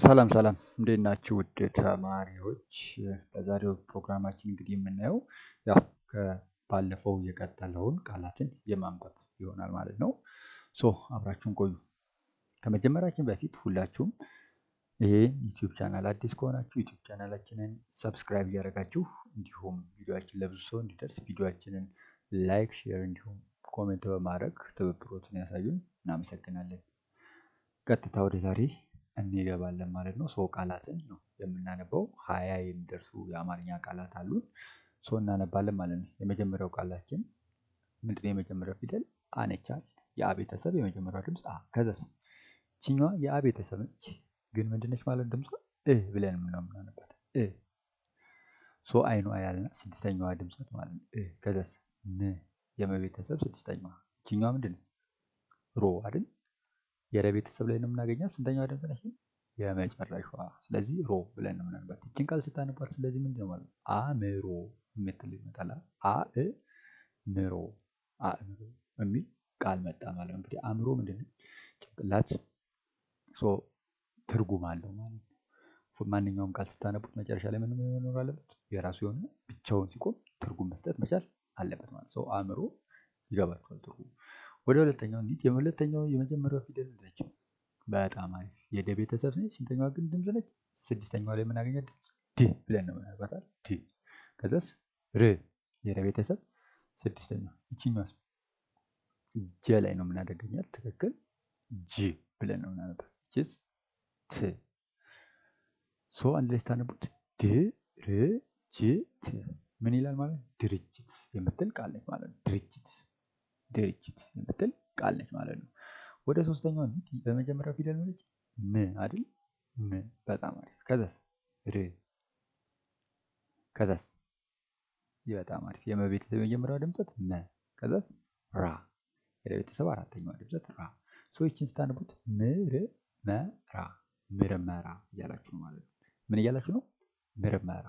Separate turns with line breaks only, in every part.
ሰላም ሰላም እንዴት ናችሁ ውድ ተማሪዎች? በዛሬው ፕሮግራማችን እንግዲህ የምናየው ያው ከባለፈው የቀጠለውን ቃላትን የማንበብ ይሆናል ማለት ነው። So አብራችሁን ቆዩ። ከመጀመራችን በፊት ሁላችሁም ይሄ YouTube channel አዲስ ከሆናችሁ YouTube channel ኣችንን subscribe እያደረጋችሁ እንዲሁም ቪዲዮአችን ለብዙ ሰው እንዲደርስ ቪዲዮአችንን like፣ share እንዲሁም comment በማድረግ ትብብሮትን ያሳዩን። እናመሰግናለን። ቀጥታ ወደ ዛሬ እንገባለን ማለት ነው። So ቃላትን ነው የምናነበው። 20 የሚደርሱ የአማርኛ ቃላት አሉን። So እናነባለን ማለት ነው። የመጀመሪያው ቃላችን ምንድነው? የመጀመሪያው ፊደል አ ነች። የአ ቤተሰብ የመጀመሪያው ድምፅ አ። ከዛስ ይችኛዋ የአ ቤተሰብ ነች፣ ግን ምንድነች ማለት ድምጿ እ ብለን ነው የምናነባት። እ so አይኗ ያልና ስድስተኛዋ ድምፀት ማለት ነው። እ ከዛስ ን የመቤተሰብ ስድስተኛዋ። ይችኛዋ ምንድነች? ሮ አይደል? የረ ቤተሰብ ላይ ነው የምናገኛት። ስንተኛዋ ድምፅ ነች? የመጨረሻዋ። ስለዚህ ሮ ብለን ነው የምናነባት። ይችን ቃል ስታነቧት ስለዚህ ምንድነው ማለት ነው? አእምሮ የምትል ይመጣል። አእምሮ አእምሮ የሚል ቃል መጣ ማለት ነው። እንግዲህ አእምሮ ምንድነው? ጭንቅላት። So ትርጉም አለው ማለት ነው። ማንኛውም ቃል ስታነቡት መጨረሻ ላይ ምን መኖር አለበት? የራሱ የሆነ ብቻውን ሲቆም ትርጉም መስጠት መቻል አለበት ማለት ነው። አእምሮ ይገባችኋል ትርጉሙ። ወደ ሁለተኛው እንሂድ። የሁለተኛው የመጀመሪያው ፊደል ነች። በጣም አሪፍ የደ ቤተሰብ ነች። ስንተኛዋ ግን ድምፅ ነች? ስድስተኛዋ ላይ የምናገኛት ድምፅ ድ ብለን ነው የምናነባት። ድ ከዛስ ር የረ ቤተሰብ ስድስተኛዋ። ይችኛዋስ ጀ ላይ ነው የምናገኛት። ትክክል ጅ ብለን ነው የምናነባት። ይችስ ት። So አንድ ላይ ስታነቡት ድ ር ጅ ት ምን ይላል ማለት ነው? ድርጅት የምትል ቃል ነች ማለት ነው። ድርጅት ድርጅት የምትል ቃል ነች ማለት ነው። ወደ ሶስተኛው እንሂድ። በመጀመሪያው ፊደል ነች ም አይደል? ም በጣም አሪፍ። ከዛስ ር ከዛስ በጣም አሪፍ የመቤተሰብ የመጀመሪያው ድምፀት መ ከዛስ ራ የቤተሰብ አራተኛዋ ድምፀት ራ። So ይችን ስታነቡት ምርመራ ምርመራ እያላችሁ ነው ማለት ነው። ምን እያላችሁ ነው? ምርመራ።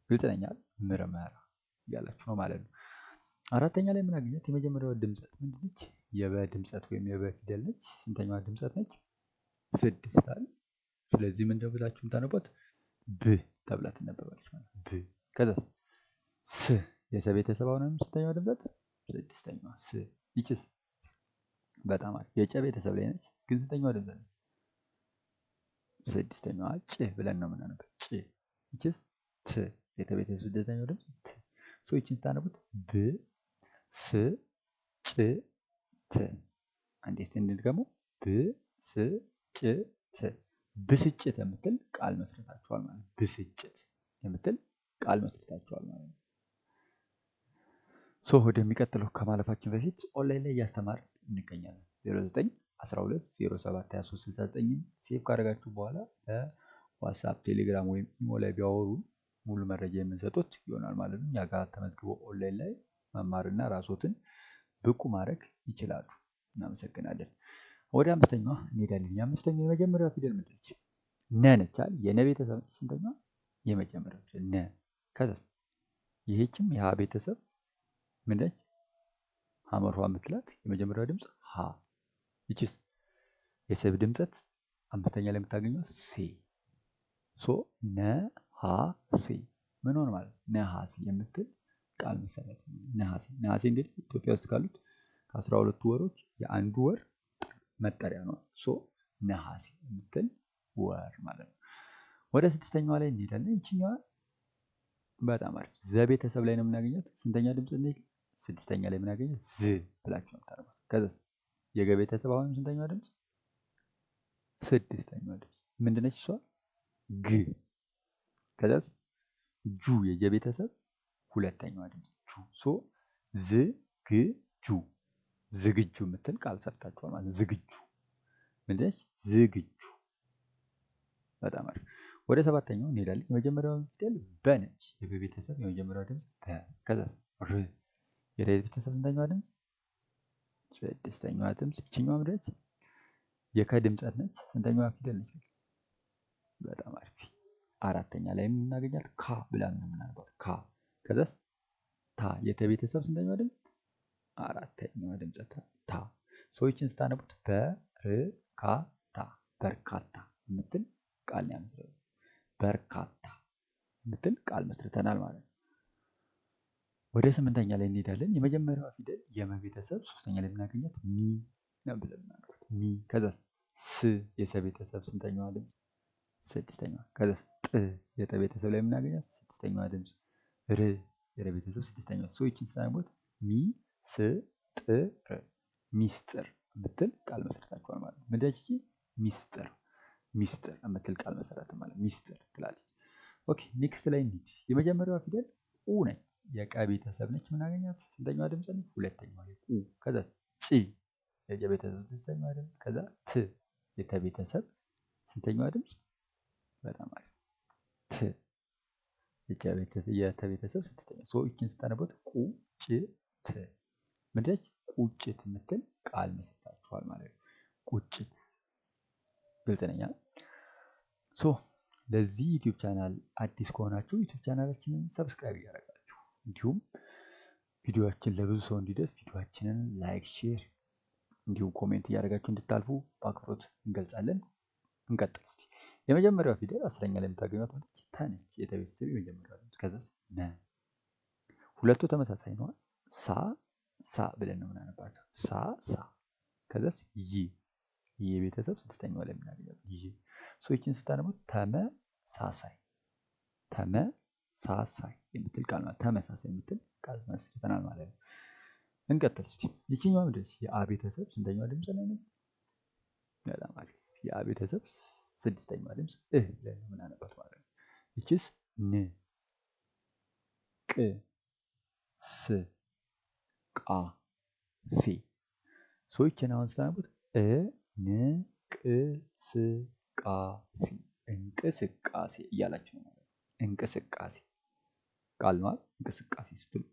ግልጽ ነኝ አይደል? ምርመራ እያላችሁ ነው ማለት ነው። አራተኛ ላይ የምናገኛት የመጀመሪያዋ ድምፀት ምንድነች? የበ ድምፀት ወይም የበ ፊደል ነች። ስንተኛዋ ድምፀት ነች? ስድስት አይደል? ስለዚህ ምንድነው ብላችሁ የምታነቧት? ብ ተብላ ትነበባለች ማለት ነው። ብ ከዛ ስ የሰ ቤተሰብ አሁንም ስንተኛዋ ድምፀት? ስድስተኛዋ ስ። ይችስ በጣም አሪፍ የጨ ቤተሰብ ላይ ነች፣ ግን ስንተኛዋ ድምፀት ነች? ስድስተኛዋ ጭ ብለን ነው የምናነበው። ጭ ይችስ ት የተ ቤተሰብ ስድስተኛው ድምፅ ት። So ይችን ስታነቡት ብ ስ ጭ ት። አንዴ እስቲ እንድገመው ብ ስ ጭ ት ብስጭት የምትል ቃል መስርታችኋል ማለት ነው። ብስጭት የምትል ቃል መስርታችኋል ማለት ነው። So ወደሚቀጥለው ከማለፋችን በፊት ኦንላይን ላይ እያስተማርን እንገኛለን። 09 12 07 23 69 save ካደረጋችሁ በኋላ በ WhatsApp፣ Telegram ወይም imo ላይ ቢያወሩ ሙሉ መረጃ የምንሰጡት ይሆናል ማለት ነው። እኛ ጋር ተመዝግበው ኦንላይን ላይ መማርና ራስዎትን ብቁ ማድረግ ይችላሉ። እናመሰግናለን። ወደ አምስተኛዋ እንሄዳለን። የአምስተኛው የመጀመሪያው ፊደል ምንድን ነች? ነ ነች አይደል? የነ ቤተሰብ ነች። ስንተኛዋ? የመጀመሪያው ፊደል ነ። ከዛስ ይሄችም የሀ ቤተሰብ ምንድን ነች? ሐመርኋ የምትላት የመጀመሪያው ድምፅ ሀ። ይችስ የሰብ ድምፀት አምስተኛ ላይ የምታገኘው ሴ። So ነ ሀ ሴ ምን ሆነ ማለት ነው? ነሐሴ የምትል ቃል መሰረት ነሐሴ። ነሐሴ እንግዲህ ኢትዮጵያ ውስጥ ካሉት ከ12ቱ ወሮች የአንዱ ወር መጠሪያ ነው። So ነሐሴ የምትል ወር ማለት ነው። ወደ ስድስተኛዋ ላይ እንሄዳለን። ይችኛዋ በጣም አሪፍ ዘ ቤተሰብ ላይ ነው የምናገኛት። ስንተኛ ድምፅ ነች? ስድስተኛ ላይ የምናገኘት ዝ ብላችሁ ነው የምታነቧት። ከዛስ የገ ቤተሰብ አሁንም ስንተኛዋ ድምፅ? ስድስተኛዋ ድምፅ ምንድነች እሷ? ግ። ከዛስ ጁ የጀ ቤተሰብ ሁለተኛዋ ድምፅ ጁ። So ዝ ግ ጁ ዝግጁ የምትል ቃል ሰርታችኋል ማለት ነው። ዝግጁ ምንድነች? ዝግጁ። በጣም አሪፍ። ወደ ሰባተኛው እንሄዳለን። የመጀመሪያው ፊደል በ ነች። የበ ቤተሰብ የመጀመሪያው ድምፅ በ። ከዛስ ር የረ ቤተሰብ ስንተኛዋ ድምፅ? ስድስተኛዋ ድምፅ። ይችኛዋ ምንድነች? የከ ድምፀት ነች። ስንተኛዋ ፊደል ነች? በጣም አሪፍ። አራተኛ ላይ የምናገኛት ካ ብለን ነው የምናነባት። ካ ከዛስ ታ የተ ቤተሰብ ስንተኛዋ ድምፅ? አራተኛዋ ድምፀት ታ። ሰዎችን ስታነቡት በርካታ በርካታ የምትል ወደ ስምንተኛ ላይ እንሄዳለን። የመጀመሪያዋ ፊደል የመ ቤተሰብ ሶስተኛ ላይ የምናገኛት ሚ ነው ብለን የምናነባት ሚ። ከዛስ ስ የሰ ቤተሰብ ስንተኛዋ ድምፅ? ስድስተኛዋ። ከዛስ ጥ የጠ ቤተሰብ ላይ የምናገኛት ስድስተኛዋ ድምፅ። ር የረ ቤተሰብ ስድስተኛዋ። so ይችን ስናነባት ሚ ስ ጥ ር ሚስጥር የምትል ቃል መስርታችኋል ማለት ነው። ምንድነች ይቺ? ሚስጥር ሚስጥር የምትል ቃል መሰረት ማለት ሚስጥር ትላለች። okay next ላይ እንሂድ። የመጀመሪያዋ ፊደል ቁ ነች። የቀ ቤተሰብ ነች የምናገኛት ስንተኛዋ ድምፅ ነች? ሁለተኛዋ ላይ ቁ። ከዛ ጭ የጨ ቤተሰብ ስድስተኛዋ ድምፅ። ከዛ ት የተ ቤተሰብ ስንተኛዋ ድምፅ? በጣም አሪፍ ት የጨ ቤተሰብ የተ ቤተሰብ ስድስተኛ። so ይችን ስታነቡት ቁ ጭ ት ምንድነች? ቁጭት የምትል ቃል መስርታችኋል ማለት ነው። ቁጭት ግልጽ ነኝ። so ለዚህ YouTube channel አዲስ ከሆናችሁ YouTube channel ኣችንን subscribe እያደረጋችሁ እንዲሁም ቪዲዮአችን ለብዙ ሰው እንዲደርስ ቪዲዮአችንን like፣ share እንዲሁም comment እያደረጋችሁ እንድታልፉ በአክብሮት እንገልጻለን። እንቀጥል እስቲ። የመጀመሪያው ፊደል 10ኛ ላይ የምታገኟት ነች ተ ነች። የተ ቤተሰብ የመጀመሪያው ድምፅ። ከዛስ መ ሁለቱ ተመሳሳይ ነው። ሳ ሳ ብለን ነው የምናነባቸው። ሳ ሳ። ከዛስ ይ የቤተሰብ ስድስተኛዋ ላይ የምናገኛት ይ። so ይችን ስታነቡት ተመሳሳይ ተመሳሳይ የምትል ቃል ማለት ተመሳሳይ የምትል ቃል መስርተናል ማለት ነው። እንቀጥል እስቲ። ይችኛዋ ምንድን ነች? የአ ቤተሰብ ስንተኛዋ ድምፅ ላይ ነች? በጣም አሪፍ። የአ ቤተሰብ ስድስተኛዋ ድምፅ እ ብለን ነው የምናነባት ማለት ነው። ይችስ ን ቅ ስ ቃ ሴ። so ይችን አሁን ስታነቡት እ ን ቅ ስ ቃ ሴ እንቅስቃሴ እያላችሁ ነው ማለት ነው። እንቅስቃሴ ቃል ነው። እንቅስቃሴ ስትሉ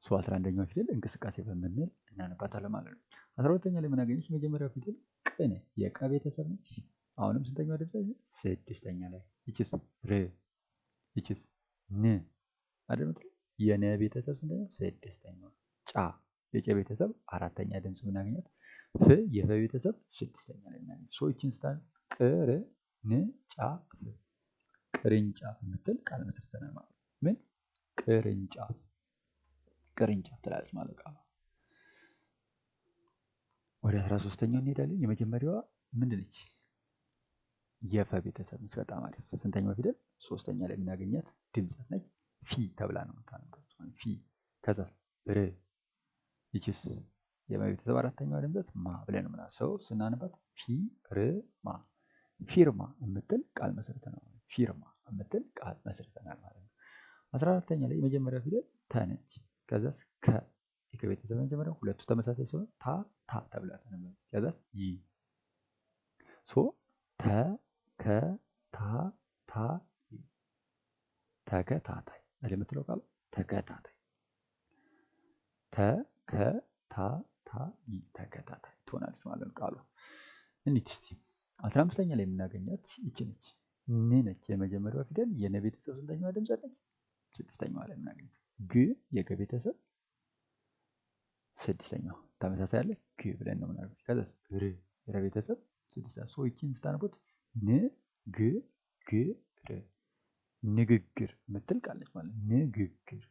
so 11ኛው ፊደል እንቅስቃሴ በምንል እናነባታለን ማለት ነው። 12ኛ ላይ የምናገኘች የመጀመሪያው ፊደል ቅ ነች። የቀ ቤተሰብ ነች። አሁንም ስንተኛዋ ድምፅ? ስድስተኛ ላይ። ይችስ ር ይችስ ን አይደል? የነ ቤተሰብ ስንተኛው? ስድስተኛዋ። ጫ የጨ ቤተሰብ አራተኛ ድምፅ የምናገኛት። ፍ የፈ ቤተሰብ ስድስተኛ ላይ የምናገኛት። so ይችን ስታን ቅርንጫፍ ቅርንጫፍ የምትል ቃል መስርተናል ማለት ነው። ምን ቅርንጫፍ ቅርንጫፍ ትላለች ማለት ነው። ወደ 13ኛው እንሄዳለን። የመጀመሪያዋ ምንድን ነች? የፈ ቤተሰብ ነች። በጣም አሪፍ። ስንተኛው ፊደል? ሶስተኛ ላይ የምናገኛት ድምፀት ነች። ፊ ተብላ ነው የምታነበው። ፊ። ከዛስ ር ይችስ የመ ቤተሰብ አራተኛዋ ድምፀት ማ ብለን ነው ሰው ስናነባት ፊርማ ፊርማ የምትል ቃል መስርተናል። ፊርማ የምትል ቃል መስርተናል ማለት ነው። 14ኛ ላይ የመጀመሪያው ፊደል ተ ነች። ከዛስ ከ የከቤተሰብ መጀመሪያው ሁለቱ ተመሳሳይ ሲሆን ታ ታ ተብላ ተነበበች። ከዛስ ይ so ተ ከ ታ ታ ተከታታይ አይደል የምትለው ቃል ተከታታይ ተ ከ ታ ታ ይ ተከታታይ ትሆናለች ማለት ነው ቃሉ። እንሂድ እስቲ 15ኛ ላይ የምናገኛት ይቺ ነች። ን ነች የመጀመሪያዋ ፊደል። የነ ቤተሰብ ስንተኛዋ ድምፅ ነች? ስድስተኛዋ ላይ የምናገኛት። ግ የገ ቤተሰብ ስድስተኛዋ ተመሳሳይ አለ ግ ብለን ነው የምናገኘው። ከዛስ ር የረ ቤተሰብ ስድስተኛ። so ይቺን ስታነቡት ን ግ ግ ር ንግግር የምትል ቃል ነች ማለት ነው። ንግግር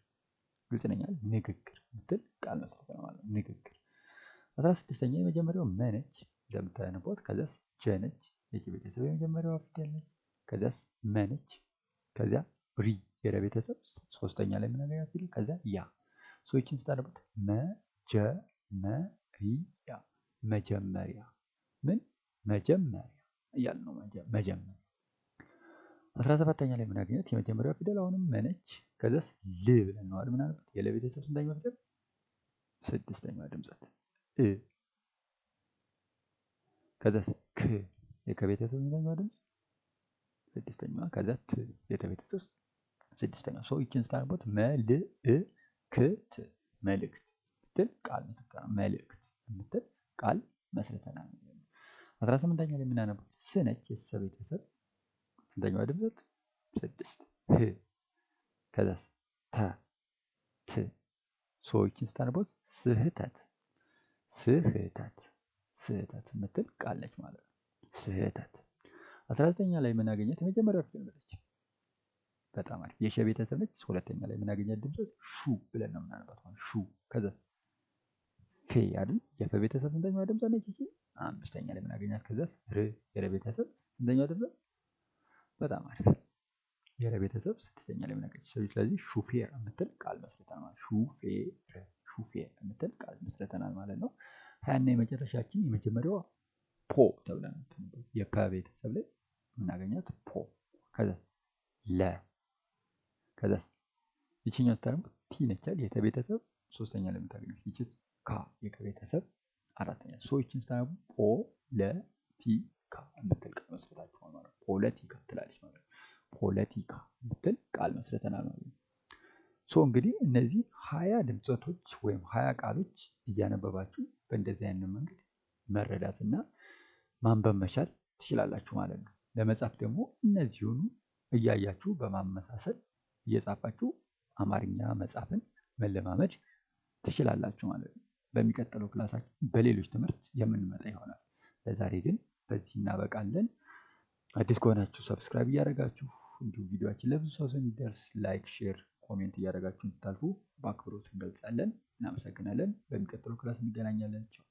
ግልጽ ነኝ አይደል? ንግግር የምትል ቃል መስርተናል ማለት ነው። ንግግር 16ኛ የመጀመሪያው መ ነች እንደምታነቧት። ከዛስ ጀ ነች የጀ ቤተሰብ የመጀመሪያዋ ፊደል ነች። ከዛስ መ ነች። ከዚያ ሪ የረ ቤተሰብ ሶስተኛ ላይ የምናገኛት ፊደል። ከዚያ ያ። so ይችን ስታነቡት መ ጀ መ ሪ ያ መጀመሪያ። ምን መጀመሪያ እያልን ነው። መጀመሪያ 17ኛ ላይ የምናገኛት የመጀመሪያዋ ፊደል አሁንም መ ነች። ከዛስ ል ብለን ነው አይደል የምናነባት። የለ ቤተሰብ ስንተኛዋ ፊደል? ስድስተኛዋ ድምፀት እ። ከዛስ ክ የከቤተሰብ ስንተኛዋ ድምፅ? ስድስተኛዋ። ከዛ ት የተቤተሰብ ስድስተኛዋ። so ይችን ስታነቡት መልእክት መልእክት የምትል ቃል መስርተናል። መልእክት የምትል ቃል መስርተናል። 18ኛ ላይ የምናነቡት ስ ነች። የሰ ቤተሰብ ስንተኛዋ ድምፀት? ስድስት ህ። ከዛስ ተ ት። so ይችን ስታነቡት ስህተት ስህተት ስህተት የምትል ቃል ነች ማለት ነው። ስህተት 19ኛ ላይ የምናገኛት የመጀመሪያው ፊደል ነች። በጣም አሪፍ። የሸ ቤተሰብ ነች። ሁለተኛ ላይ የምናገኛት ድምፀት ሹ ብለን ነው የምናነባት ማለት ሹ። ከዛ ፌ አይደል? የፈ ቤተሰብ ስንተኛዋ ድምፀት ነች? ይቺ አምስተኛ ላይ የምናገኛት። ከዛስ ር የረ ቤተሰብ ስንተኛዋ ድምፀት? በጣም አሪፍ። የረ ቤተሰብ ስድስተኛ ላይ የምናገኛት። ስለዚህ ሹፌር የምትል ቃል መስርተናል ማለት ሹፌር ሹፌር የምትል ቃል መስርተናል ማለት ነው። 20ና የመጨረሻችን የመጀመሪያዋ ፖ ተብላ ነው የምትነበበው። የፐ ቤተሰብ ላይ የምናገኛት ፖ። ከዛ ለ። ከዛስ ይቺኛው ስታደርጉ ቲ ነች አይደል? የተ ቤተሰብ ሶስተኛ ላይ የምታገኙት። ይቺስ ካ የከ ቤተሰብ አራተኛ። so ይቺን ስታነቡ ፖ ለ ቲ ካ የምትል ቃል መስርታችኋል ማለት ነው። ፖለቲካ ትላለች ማለት ነው። ፖለቲካ የምትል ቃል መስርተናል ማለት ነው። so እንግዲህ እነዚህ 20 ድምፀቶች ወይም 20 ቃሎች እያነበባችሁ በእንደዚህ አይነት መንገድ መረዳትና ማንበብ መቻል ትችላላችሁ ማለት ነው። ለመጻፍ ደግሞ እነዚሁኑ እያያችሁ በማመሳሰል እየጻፋችሁ አማርኛ መጻፍን መለማመድ ትችላላችሁ ማለት ነው። በሚቀጥለው ክላሳችን በሌሎች ትምህርት የምንመጣ ይሆናል። ለዛሬ ግን በዚህ እናበቃለን። አዲስ ከሆናችሁ subscribe እያደረጋችሁ እንዲሁም ቪዲዮአችን ለብዙ ሰው እንዲደርስ like፣ share፣ comment እያደረጋችሁ እንድታልፉ በአክብሮት እንገልጻለን። እናመሰግናለን። በሚቀጥለው class እንገናኛለን። ቻው።